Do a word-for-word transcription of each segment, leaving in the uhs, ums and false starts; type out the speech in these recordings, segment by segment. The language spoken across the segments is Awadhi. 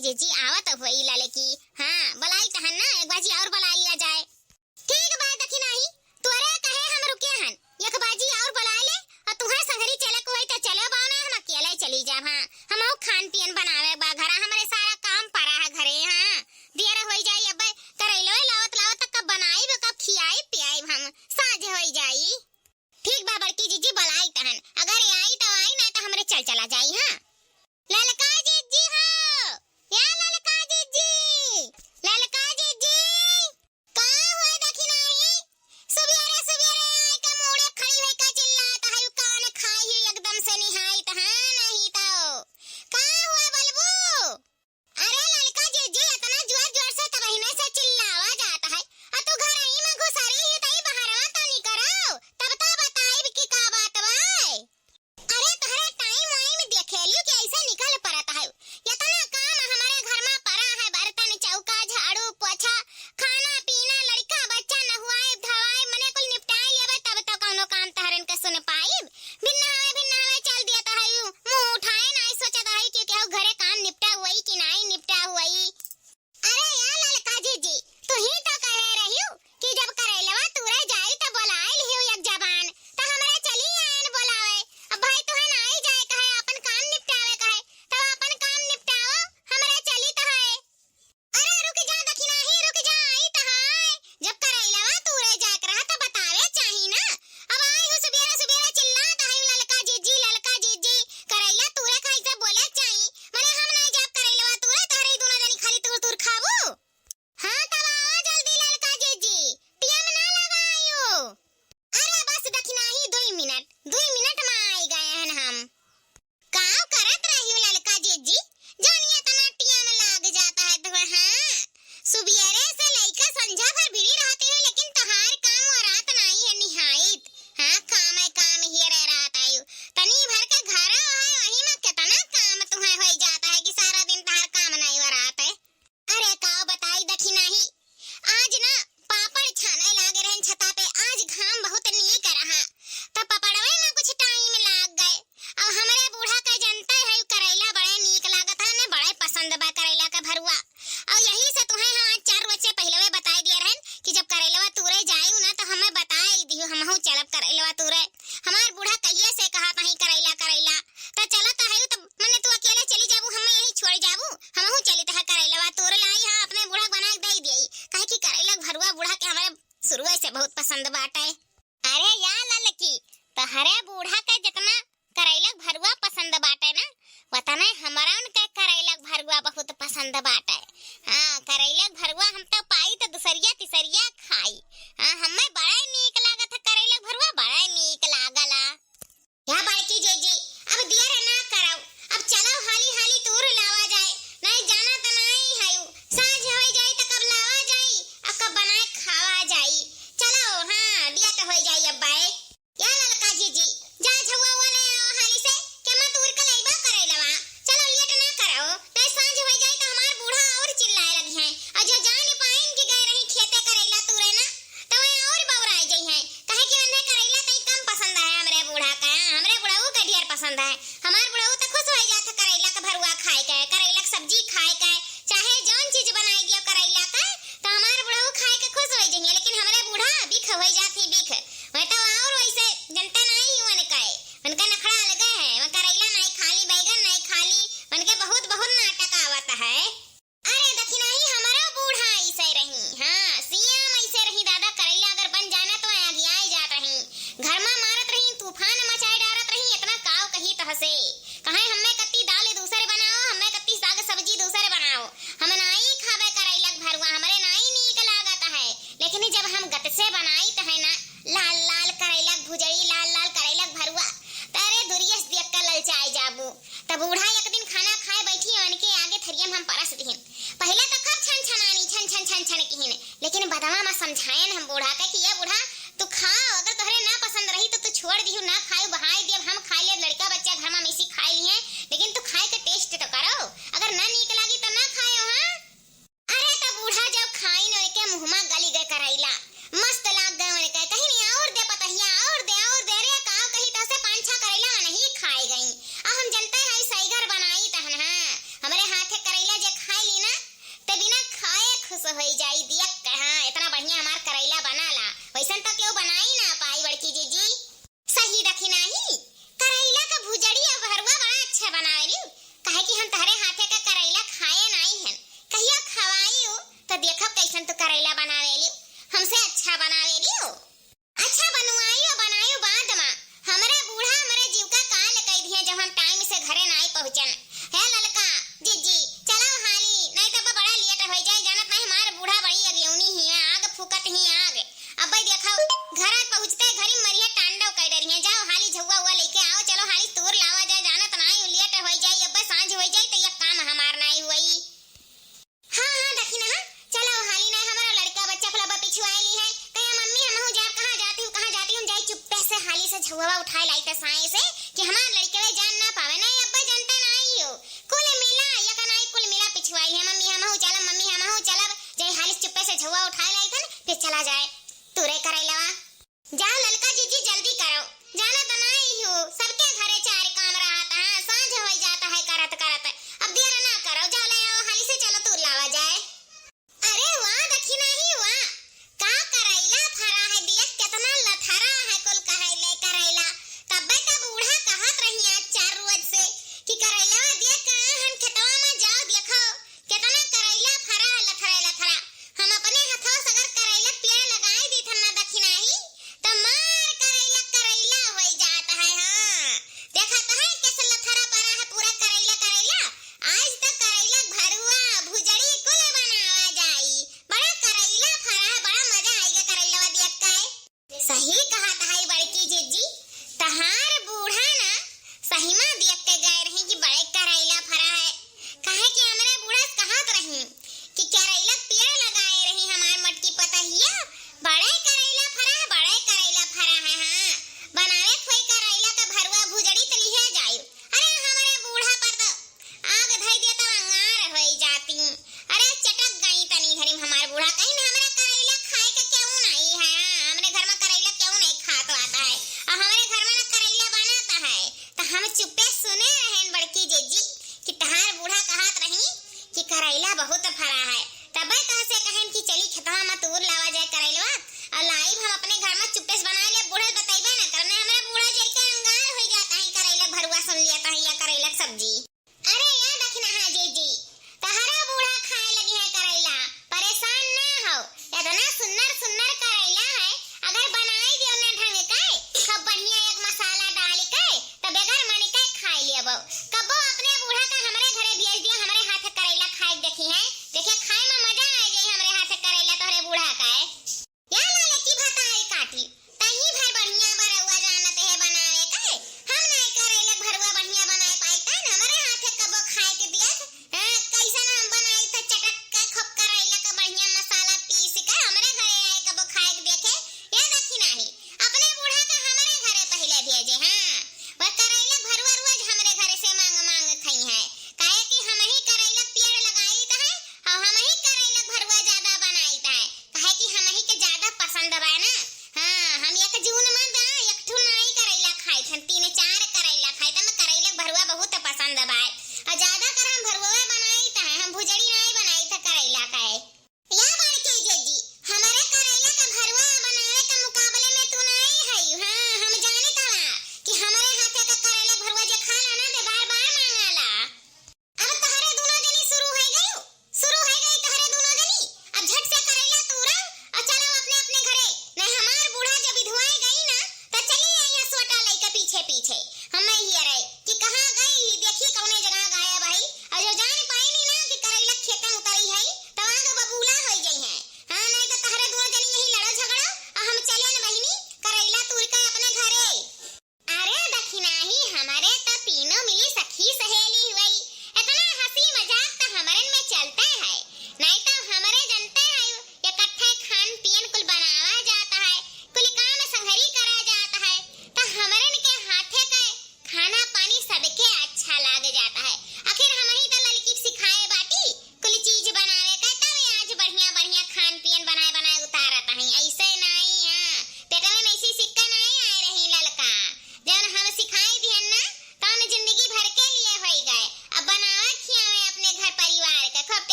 जीजी आवत होई ललकी। हाँ, बोलाई तहन ना, एक बाजी और बोला लिया जाए। ठीक बा दखिनाही, तोरे कहे हम रुके हन, एक बाजी और बोला ले, और तुहरे संगरी चले को होई त चले, बाव ना हम अकेले चली जाब। हाँ, हमहू खान पियन बनावे बा घरा, हमरे सारा काम परा है घरे। हाँ, देर होई जाई, अबे करैलवे लावत लावत कब बनाई, कब खियाई पियाई हम, साँझ होई जाई। ठीक बा बड़की जीजी, बोलाई तहन, अगर आई त आई, ना त हमरे चल चला जाई। हाँ, ललका जीजी हो, या ललका जीजी, ललका जीजी। का हुआ दखिनाही? सुबेरे सुबेरे आई के मुड़े खड़ी होई का चिल्लात है, कान खाई हुई एकदम से निहाई त, हाँ, नहीं तो। का हुआ बलबू? अरे ललका जीजी, इतना जोर जोर से तबहिने से चिल्लावा जात है, आ तू घर ही में घुसरी ही तई बहरवा तो निकरो, तब तो बताइब कि का बात बा। अरे तोहरे टाइम वाइम देखेलियो कि ऐसे निकल परत है, इतना काम हमरे घर में परा है, बर्तन चौका झाड़ू पोछा खाना पीना लड़का बच्चा नहुआइब धोआइब मने कुल निपटाए लेबे तब तो कौनो काम तोहरन के सुन पाइब। बिन नहाए, बिन नहाए चल दिया तो हयू, मुँह उठाए नाई सोचत हई कि केहू घरे काम निपटा हुई कि नाई निपटा हुई। अरे या ललका जीजी, तू ही तो कहे रहियो कि जब करैलवा तूरे जाई तो बोलाए लिहियो एक जबान, तो हमरे चली आयन बोलावे। अब भाई तुहे नाई जाए कहे, अपन काम निपटावे कहे, तब अपन काम निपटाओ, हमरे चली तो है। अरे रुक जा दखिनाही, रुक जा, आई त है। जब करैलवा तूरे जाए के रहा त बतावे चाही ना। अब आई हूँ सुबेरे सुबेरे चिल्लात है, ललका जीजी, ललका जीजी, करैला तूरे खाई से बोले चाही। मने हम नहीं जाब करैलवा तूरे, तोहरे ही दोनों जनी खाली तूर तूर खाबू। हाँ तब आओ जल्दी ललका जीजी, टियम ना लगायो। अरे बस दखिनाही, दुई मिनट, दुई मिनट में आई गए हन हम। काव करत रहियो ललका जीजी, जौन इतना टियम लाग जाता है तुम्हें? हाँ, सुबेरे से लइका संझा भर भिड़ी रहते हो, लेकिन तोहार काम वरात नाई है निहाइत। हाँ, काम है काम, हियरे रात आयु। तनी भर के घर है, वही में कितना काम तुम्हें होई जाता है कि सारा दिन तोहार काम नाई वरात है। अरे काव बताई दखिनाही, आज ना पापड़ छाने लागे रहन छता पे, आज घाम बहुत नीक रहा, त पपड़वे में कुछ टाइम लाग गए। अब हमरे बूढ़ा के जनते है, करैला बड़े नीक लागत है, ने बड़े पसंद बा करैला के भरुआ। और यही से तुहे हम आज चार रोज से पहलवे बताई दिए रहन कि जब करैलवा तूरे जायू ना तो हमें बताई दियो, हमहू चलब करैलवा तूरे। हमार बूढ़ा कहिए से कहा तही करैला करैला, त चलत है त मने तू अकेले चली जाबू, हमें यहीं छोड़ जाबू, हमहू चली तहे करैलवा तोरे लाई हा, अपने बूढ़ा बना के दे दिए, काहे कि करैला के भरुआ बूढ़ा के हमारे शुरुए से बहुत पसंद बाटे। अरे या ललकी, तहरे बूढ़ा के जितना करैला के भरुआ पसंद बाटे ना, वतने हमरा उनके करैला के भरुआ बहुत पसंद बाटे। हाँ, करैला के भरुआ हम तो पाई तो दूसरिया तीसरिया खाई। हाँ, हमें बड़ा नीक लागत है करैला के भरुआ, बड़ा नीक लागला। या बड़की जीजी, अब देर ना करव, अब चलो हाली हाली तूर लावा जाए, नहीं जाना त नहीं है, साँझ हो जाई त कब लावा जाई, आ कब बनाए खावा जाई। चलो, हाँ, लेट हो जाई अब बाए। या ललका जीजी, जा झउआ वाले आओ हाली से, के मत उर के लइबा करैलवा। चलो लेट ना करो, नहीं साँझ हो जाई त हमार बूढ़ा और चिल्लाए लगी हैं। और जो जान पाइन कि गए रही खेते करैला तूरे ना, त वह और बौराए जई हैं। काहे कि उन्हें करैला तई कम पसंद है हमरे बूढ़ा का, हमरे बुढ़ऊ का ढेर पसंद है। हमार बुढ़ऊ त खुश हो जात है करैला का भरुआ खाए के, करैला का सब्जी खाए के, चाहे जौन चीज बनाई दियो करैला का, त हमार बुढ़ऊ खाए के खुश हो जइहे, लेकिन हमरे बूढ़ा बिख हो जात ही बिख। वह तो और वैसे जनता नहीं उनका है, उनका नखड़ा अलगे है, वह करैला नहीं खाली, बैगन नहीं खाली, उनके बहुत, बहुत नाटक आवत है। अरे दखिनाही हमरो बूढ़ा ऐसे रही, हाँ, सियाम ऐसे रही दादा, करैला अगर बन जाना तो आगियाए जात रही, घर में मारत रही, तूफान मचाए डारत रही, इतना काव कही तहसे। कहे हमें कत्ती दाल दूसरे बनाओ, हमें कत्ती साग सब्जी दूसरे बनाओ, हम नाई खाबे करैला के भरुआ, हमरे नाई नीक लागत है। लेकिन जब हम गत से बनाई त है ना, लाल लाल करैला के भुजई, लाल लाल करैला के भरुआ, त अरे दुरिये से देख के ललचाए जाबू। त बूढ़ा एक दिन खाना खाए बैठी, उनके आगे थरिया में हम परस दिहिन। पहले त खूब छन छनानी, छन छन छन छन किहिन, लेकिन बदवा में समझायन हम बूढ़ा के कि ये बूढ़ा, तू खाओ, अगर तोहरे ना पसंद रही तो तू छोड़ दिहू, ना खायू, बहाई दियब, हम खाई लेब, लड़का बच्चा घर में मिसी खाई लिहे, लेकिन तू खाए के टेस्ट तो करो, अगर ना नीक लागी तो ना खायो। हाँ, अरे त बूढ़ा जब खाइन ओके मुँह में गली गए करैला, मस्त लाग गए उनके, कहीं नहीं और दे पतहिया, और दे, और दे रे, काव कही तहसे पाँच छह करैला नहीं खाए गई। अब हम जनते हैं सैगर बनाई तहन, हाँ, हमरे हाथे करैला जे खाए झउवा उठाए लाई त साई से कि हमार लड़िकवे जान ना पावे। नहीं, अब्बे जनता नाई हो। कुल मिला, यका नाई, कुल मिला पिछुआई है। मम्मी हमहू चलब, मम्मी हमहू चलब। जय हालिस चुप्पे से झउवा उठाए लाई थन, फिर चला जाए। तू रे करैलवा। जाओ ललका जीजी, जल्दी करो। जाना त नाई हो, सबके घरे चार काम रहत है, सांझ होइ जात है करत करत। अब देर ना करो, जाओ ले आओ, हाली से चलो तू लावा जाए। अरे वाह, देखी नाही वाह, का करैला फरा है, दिया केतना लथरा है, कुल कहैले करैला। कब्बे का बूढ़ा कहत रही आज चार रोज से कि करैला दिया कहाँ हन खेतवा में, जाओ देखो, केतना करैला फरा है, लथरा लथरा। हम अपने हथवा से अगर करैला पेड़ लगाए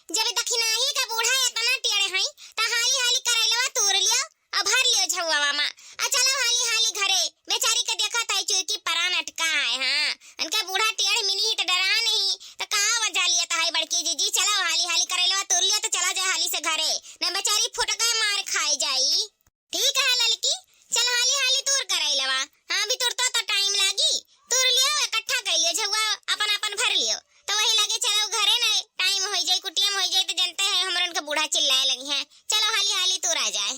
जब दखिनाही का बूढ़ा एतना टेढ़ हई, त हाली हाली करैलवा तूर लियो, अउ भर लियो झउवा मा। अउ चलो हाली हाली घरे, बेचारी के देखत है चुरकी परान अटका है, हाँ। उनका बूढ़ा टेढ़ मिली ही त डरा नहीं, त का वजह लिया त है बड़की जीजी, चलो हाली हाली करैलवा तूर लियो त चला जाए हाली से घरे, न बेचारी फुटका मार खाई जाई। ठीक है ललकी, चल हाली हाली तूर करैलवा। हाँ, अभी तुरतो तो टाइम लागी, तूर लियो, इकट्ठा कर लियो, झउवा अपन अपन भर लियो, तो वही लगे चलो घरे न टाइम हो जाई, कुटियम हो जाई, तो जनते है हमरन के बूढ़ा चिल्लाए लगी हैं, चलो हाली हाली तूरा जाए।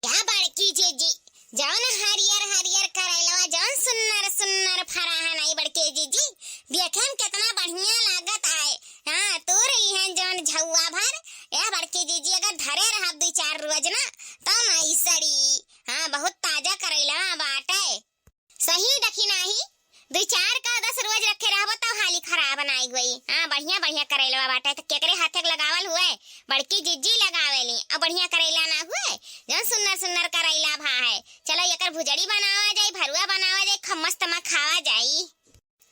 या बड़की जीजी, जौन हरियर हरियर करैलवा, जौन सुन्नर सुन्नर फरा है नाई बड़की जीजी, देखे में कितना बढ़िया लागत आए। हाँ, तूर लिहन जौन झउवा भर, या बड़की जीजी अगर धरे रहब दुई चार रोज ना, तब नाई सड़ी। हाँ, बहुत ताजा करैलवा बाटे। सही दखिनाही, दुई चार का दस रोज रखे रहबो तब हाली खराब नाई होई। हाँ, बढ़िया बढ़िया करैलवा बाटे, त केकरे हाथे के लगावल हुए? बड़की जीजी लगावेली, अउ बढ़िया करैला ना हुए, जौन सुन्नर सुन्नर करैला भा है। चलो एकर भुजड़ी बनावा जाई, भरुआ बनावा जाई, खूब मस्त मा खावा जाई।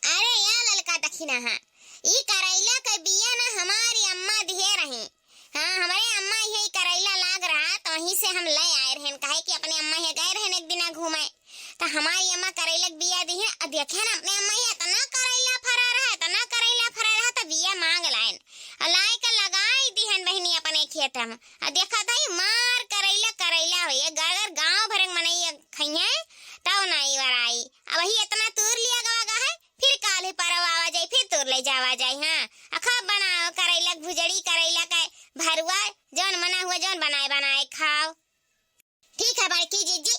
अरे या ललका दखिनाहा, ई करैला के बिया ना हमारी अम्मा दिहे रही। हाँ, हमरे अम्मा इहे ई करैला लाग रहा, त वहीं से हम ले आए रहेन, काहे कि अपने अम्मा इहे गए रहेन एक दिना घूमे, त हमारी अम्मा करैला के बिया दिहे, अ देखेन अपने अम्मा इहे इतना करैला फरा रहा, इतना करैला फरा रहा, त बिया मांग लाएन, अ लाए के लगाई दिहेन बहिनी अपने खेत में। अ देखत हई मार करैला करैला होई, अगर गाँव भर के मनई खइहें, तब नाई वराई। अबही इतना तूर लिया गवा गा है, फिर काल्हि परब आवा जाई, फिर तूर ले जावा जाई। हाँ, अ खूब बनाओ करैला के भुजड़ी, करैला के भरुआ, जौन मना हुआ, जौन बनाए बनाए खाओ। ठीक है बड़की जीजी,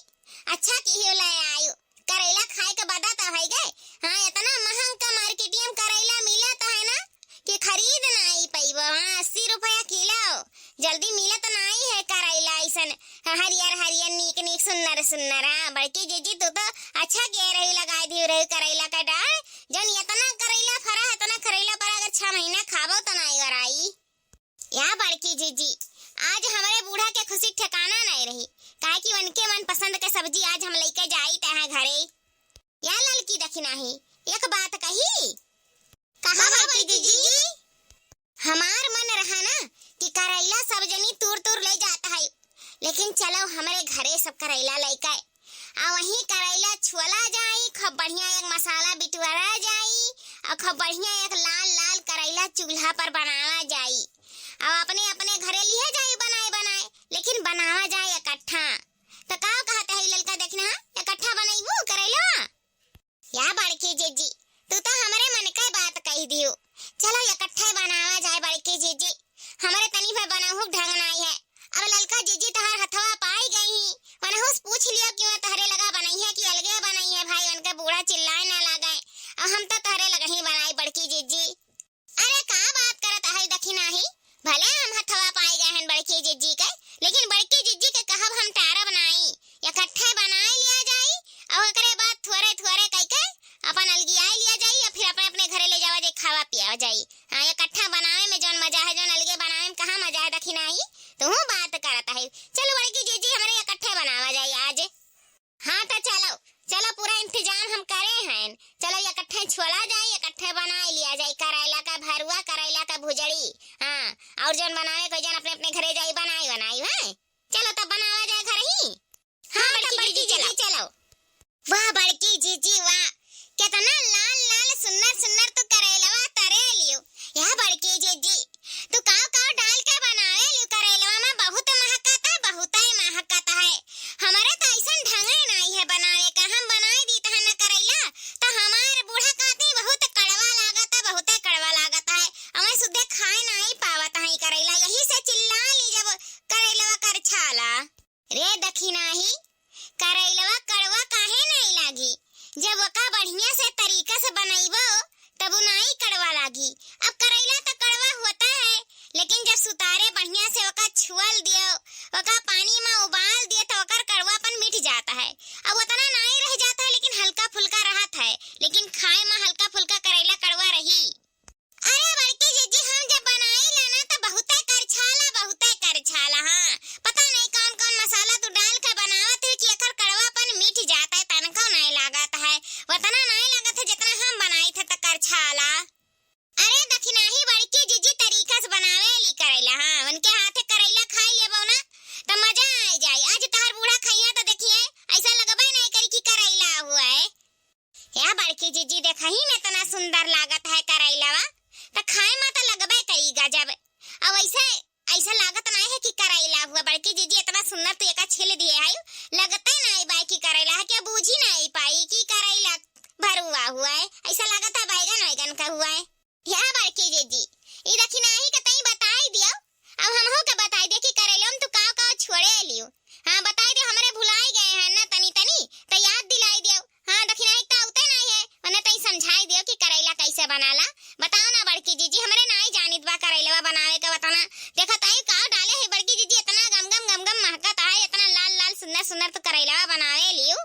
अच्छा किहियो ले आयो, करैला खाए के बदा तो है गए। हाँ, इतना महंग का मार्केटिया में करैला मिला तो है ना कि खरीद नाई पइबो। हाँ, अस्सी रुपया किलो, जल्दी मिलत नाई है करैला अइसन हरियर हरियर नीक नीक सुन्नर सुन्नर। हाँ, बड़की जीजी तू तो अच्छा किहे रही, लगाए दियो रही करैला का डाढ़, जौन इतना करैला फरा है, इतना करैला फरा, अगर छह महीना खाबो तो नाई वराई। या बड़की जीजी, आज हमरे बूढ़ा के खुशी ठिकाना नाई रही, काहे कि उनके मनपसंद के सब्जी आज हम लइके जाई तहाँ घरे। या ललकी दखिनाही, एक बात कही? कहा बड़की जीजी? हमार मन रहा ना कि करैला सब जनी तूर तूर ले जात है, लेकिन चलो हमरे घरे सब करैला लइके, अ वहीं करैला छुअला जाई, खूब बढ़िया एक मसाला बिटुअरा जाई, अ खूब बढ़िया एक लाल लाल करैला चूल्हा पर बनावा जाई, अ अपने अपने घरे लिहे जाई बनाए बनाए, लेकिन बनावा जाए इकट्ठा। तो का कहत है ललका दखिनाहा, इकट्ठा बनइबू करैला? या बड़की जीजी, तू तो हमरे मन के बात कही दियो। चलो इकट्ठे बनावा जाए बड़की जीजी, हमरे तनी भर बनहू के ढंग नाई है। अब ललका जीजी तोहार हथवा पाई गई ही, वनहू से पूछ लियो कि वह तोहरे लगा बनई है कि अलगे बनई है, भाई उनके बूढ़ा चिल्लाए ना लागे। अब हम तो तोहरे लगा ही बनाई बड़की जीजी। अरे का बात करत है दखिनाही, भले हम हथवा पाई गए हैं बड़की जीजी के, लेकिन बड़की जीजी के कहब हम टारब नाई, इकट्ठे बनाए लिया जाई, अउ ओकरे बाद थोरे थोरे कइके अपन अलगियाए लिया जाई, या फिर अपने अपने घरे ले जावा जाई, खावा पियावा जाई। हाँ, इकट्ठा बनावे में जौन मजा है, जौन अलगे बनावे में कहाँ मजा है दखिनाही, तू बात करत है। चलो बड़की जीजी, हमरे इकट्ठे बनावा जाई आज। हाँ, तो चलो, चलो, पूरा इंतजाम हम करे हैं। चलो, इकट्ठे छोला जाए, इकट्ठे बनाए लिया जाए, करैला का भरुआ, करैला का भुजड़ी। हाँ, और जौन बनावे कोई जन अपने अपने घरे जाई, बनाई, बनाई, हैं? चलो, तब बनावा जाए घर ही। हाँ, हाँ, तब बड़की बड़की जीजी, जीजी, चलो। वाह, बड़की जीजी, वाह, कितना लाल लाल सुन्नर सुन्नर तू करैलवा तरे लियो। या बड़की जीजी, तू काव काव डाल के बनावे लियो करैलवा में, बहुत महकत है, बहुत ही महकत है। हमरे तो ऐसन ढंगे नाई है बनावे का, हम बनाए दी तहन न करैला, तो हमार बूढ़ा कहती बहुत कड़वा लागत है, बहुत कड़वा लागत है, हमें सुद्धे खाए नाई पावत है करैला, यही से चिल्ला ली जब करैलवा करछाला। रे दखिनाही, करैलवा कड़वा काहे नाई लागी? जब ओका बढ़िया से तरीका से बनइबो, तब उ नाई कड़वा लागी। अब करैला त कड़वा होता है, लेकिन जब सुतारे बढ़िया से ओका छुअल दियो, ओका पानी में उबाल दियो, तो ओकर कड़वापन मिट जाता है। अब उतना नाई रह जाता है, लेकिन हल्का फुल्का रहत है, लेकिन खाए में हल्का फुल्का करैला कड़वा रही। अरे बड़की जीजी, हम जब बनाई ला ना, त बहुते करछाला, बहुते करछाला। हाँ, पता नहीं कौन कौन मसाला तू डाल के बनावत है कि एकर कड़वापन मिट जाता है, तनको नहीं लागत है। उतना नहीं लागत है जितना हम बनाई थे त करछाला। अरे दखिनाही बड़की जीजी तरीका से बनावे ली गजब। अब ऐसे, ऐसा लागत नाहीं है कि करैला हुआ। बड़की जीजी इतना सुंदर तू एका छिल दिए है, लगते नाहीं बाय कि करैला है, क्या बूझी नाहीं पाई कि करैला भरुआ हुआ है, ऐसा लागत है बैगन वैगन का हुआ है। या बड़की जीजी, ई दखिनाही के तई बताई दियो, अब हमहू के बताई दियो कि करैला में तू काव काव छोड़े लियो। हाँ, बताई दियो, हमरे भुलाई गए हैं ना तनी तनी, त याद दिलाई दियो। हाँ, दखिनाही त उते नाहीं है, उन्हें तई समझाई दियो कि करैला कैसे बनाला। बताओ ना बड़की जीजी, हमरे नाहीं जानित बा करैलवा बनावे के, बताओ ना। देखा तई काव डाले है बड़की जीजी, इतना गम गम गम गम महकत है, इतना लाल लाल सुंदर सुंदर तू करैलवा बनावे लियो।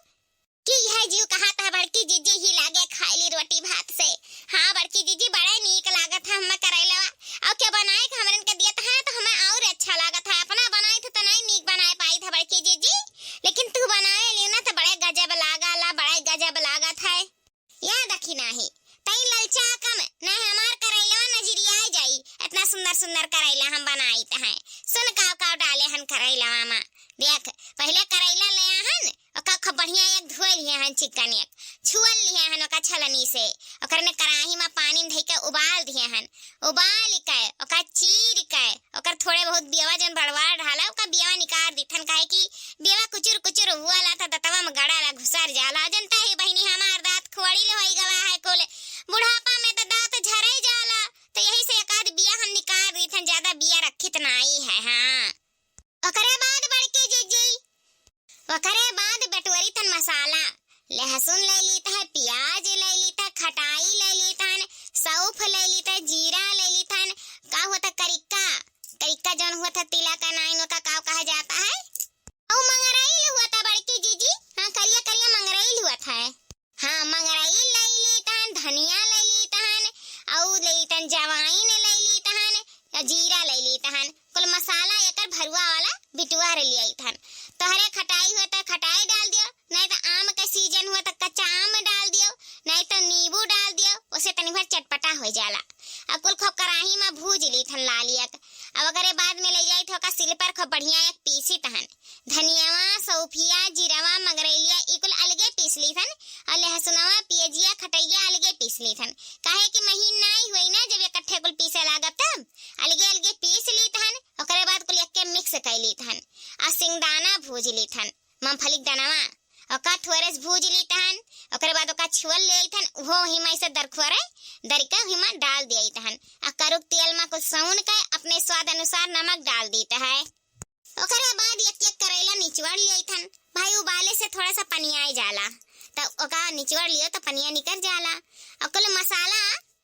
कि यह जीव कहा था बड़की जीजी ही लागे खाइली रोटी भात से। हाँ बड़की जीजी, बड़े नीक लागत है हमें करैलवा। और के बनाए के हमरन के दियत है तो हमें और अच्छा लागत है, अपना बनाए थे तो नहीं नीक बनाए पाई था बड़की जीजी, लेकिन तू बनाए लियो ना तो बड़े गजब लागाला, बड़े गजब लागत है। या दखिनाही, तई ललचा कम, नहीं हमार करैलवा नजरिया जाई, इतना सुंदर सुंदर करैला हम बनाइत हैं। सुन काव काव डाले हन करैलवा मा। देख, पहले करैला ले आहन, ओका खूब बढ़िया एक धोए लिहे हन चिकन एक, छुअल लिहे हन ओका छलनी से, ओकर ने कराही मा पानी में धई के उबाल दिहे हन। उबाल के, ओका चीर के, ओकर थोड़े बहुत बियवा जौन बड़वार ढाला, ओका बियवा निकार दीथन, काहे कि बियवा कुचुर कुचुर हुआ ला त दतवा में गड़ा ला घुसर जाला। जनता ही बहिनी हमार दांत खोड़ी ले होई गवा है कुल, बुढ़ापा में त दांत झरे जाला, त यही से एक आध बिया हम निकार दीथन, ज्यादा बिया रखित नाई है। हाँ। ओकरे बाद बड़की जीजी, ओकरे बाद बटोरी थन मसाला, लहसुन ले लीत है, प्याज ले लीत है, खटाई ले लीत हन, सौंफ ले लीत है, जीरा ले लीत हन, का होत है करिक्का, करिक्का जौन होत है तिला का नाइन, ओका का कहा जाता है? और मंगरैल होत है बड़की जीजी, हाँ, करिया करिया मंगरैल होत है। हाँ, मंगरैल ले लीत हन, धनिया ले लीत हन, अउ ले लीत हन, जवाइन ले लीत हन, या जीरा ले लीत हन, कुल मसाला एकर भरुआ वाला बिटुआ रे लियाइत हन। तोहरे खटाई हुए त खटाई डाल दियो, नहीं त आम के सीजन हुए त कच्चा आम डाल दियो, नहीं त नींबू डाल दियो, ओसे तनी भर चटपटा हो जाला। अब कुल खूब कराही में भूज लीत हन लालियक। अब ओकरे बाद में ले जाइत हो का सिल पर खूब बढ़िया एक पीसित हन। धनियावा, सौफिया, जीरावा, मगरैलिया, ई कुल अलगे पीस लीथन, और लहसुनवा, पियजिया, खटैया अलगे पीस लीथन। काहे कि महीन नाई होई ना, जब इकट्ठे कुल पीसे लागब तब। अलगे अलगे पीस लीथन, ओकरे बाद कुल एक्के mix कई लीथन। और सिंगदाना भूज लीथन, मूंगफली के दानवा, ओका थोड़े से भूज लीथन, ओकरे बाद ओका छुअल लेथन, उहो हिमा ऐसे दरखोरे, दरिका हिमा डाल देथन। आ करुक तेल मा कुल सौन के अपने स्वाद अनुसार नमक डाल दीत है। ओकरे बाद एक एक करैला निचोड़ लियैथन। भाई उबाले से थोड़ा सा पनियाई जाला, त ओका निचोड़ लियो त पनिया निकर जाला। और कुल मसाला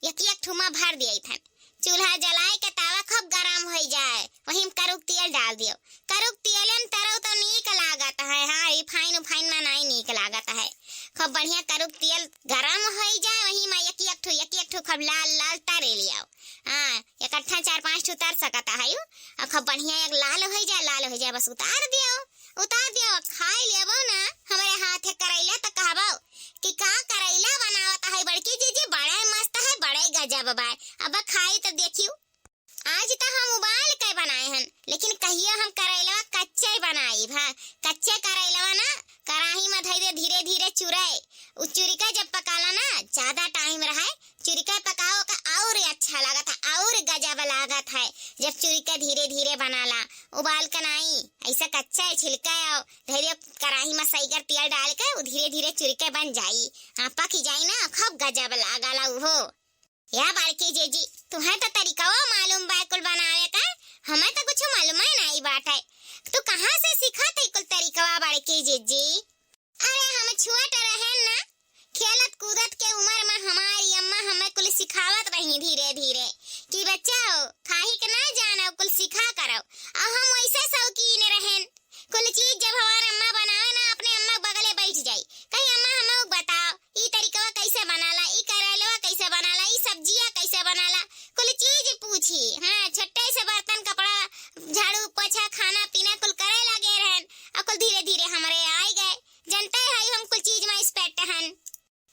एक एक ठुमा भर दियैथन। चूल्हा जलाए के तावा खूब गरम होई जाए, वही में करुक तेल डाल दियो। करुक तेल में तरौ तो नीक लागत है, हाँ, रिफाइन उफाइन में नाई नीक लागत है। खूब बढ़िया करुक तेल गरम होई जाए, वही में एक एक ठो, एक एक ठो खूब लाल लाल तरे लियो। हाँ, इकट्ठा चार पांच ठो तर सकत है यू। अब खूब बढ़िया एक लाल होइ जाए, लाल होइ जाए, बस उतार दियो, उतार दियो, खाई लेबो ना। हमरे हाथे करैला त कहबो कि का करैला बनावत है बड़की जीजी, बड़े मस्त है, बड़े गजब बा। अब खाई त देखियो, आज त हम उबाल के बनाए हन, लेकिन कहियो हम करैलवा कच्चे बनाई भा, कच्चे करैलवा ना कराही में धई दे, धीरे धीरे चुराए। उ चुरिका जब पकाला ना, ज्यादा टाइम रहे, चुरिका पकाओ का और अच्छा लागत है, और गजब लागत है। जब चुरिका धीरे धीरे बनाला, उबाल के नाई, ऐसा कच्चा है छिलका है, धैर्य कराही में सईगर तेल डाल के उ धीरे धीरे चुरिका बन जाई। हाँ, पक जाई ना, खूब गजब लागला उहो। या बड़की जीजी, तुहे तो तरीकावा मालूम बा कुल बनावे का, हमें तो कुछ मालूम ही नहीं बाटे। तू कहाँ से सीखा थे कुल तरीकावा बड़की जीजी? अरे हम छोट रहेन ना, खेलत कूदत के उमर में हमारी अम्मा हमें कुल सिखावत रही धीरे धीरे कि बच्चा हो, खाही के ना जानो, कुल सिखा करो। और हम वैसे शौकीन रहेन, कुल चीज जब हमार अम्मा बनावे ना, अपने अम्मा के बगले बैठ जाई, कही अम्मा हमहू बताओ, ई तरीकवा कैसे बनाला, ई करैलवा कैसे बनाला, ई सब्जिया कैसे बनाला, कुल चीज पूछी। हाँ, छोटे से बर्तन, कपड़ा, झाड़ू, पोछा, खाना पीना कुल करे लगे रहेन। अकुल धीरे धीरे हमरे आइ गए। जनते हई हम कुल चीज में expert हन।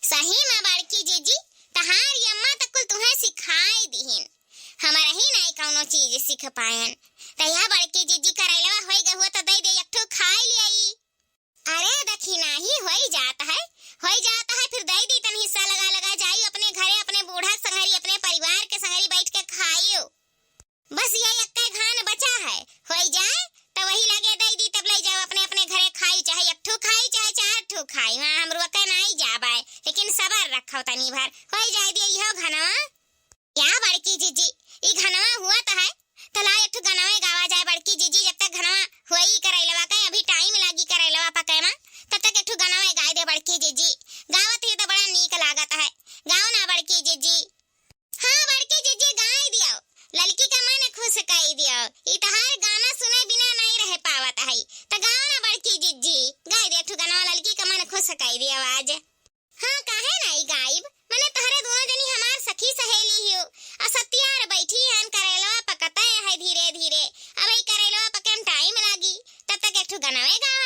सही में बड़की जीजी, तहार अम्मा त कुल तुहे सिखाई दिहिन। हमरही नाई कौनो चीज सीख पायन। त यह बड़की जीजी करैलवा होई गए हुआ त दे दे एक ठो खाई लियाई। अरे दखिनाही होई जात है, होई जात है, फिर दे दी तन हिस्सा लगा लगा जाई अपने घरे, अपने बूढ़ा के संगरी, अपने परिवार के संगरी बैठ के खाइयो। हो तनी भर, होई जाए दिया इहो घनवा। या बड़की जिज्जी, ई घनवा हुआ त है, त ला एक ठो गनवा गावा जाए बड़की जिज्जी, जब तक घनवा होई करैलवा का, अभी टाइम लागी करैलवा पकै मा, तब तक एक ठो गनवा गाय दे बड़की जिज्जी। गावत ही त बड़ा नीक लागत है, गाओ ना बड़की जिज्जी। हाँ बड़की जिज्जी, गाय दियो, ललकी का मन खुश कई दियो, ई तहार गाना सुने बिना नहीं रह पावत है, त गाओ ना बड़की जिज्जी, गाय दे एक ठो गनवा, ललकी का मन खुश कई दियो आज। हाँ, काहे नाई गाइब? मने तहरे दोनों जनी हमार सखी सहेली हियो। आ सत्यार बैठी हन, करेलवा पकता है धीरे धीरे। अब ई करेलवा पके में टाइम लागी, तब तक एक ठो गनवे गावा।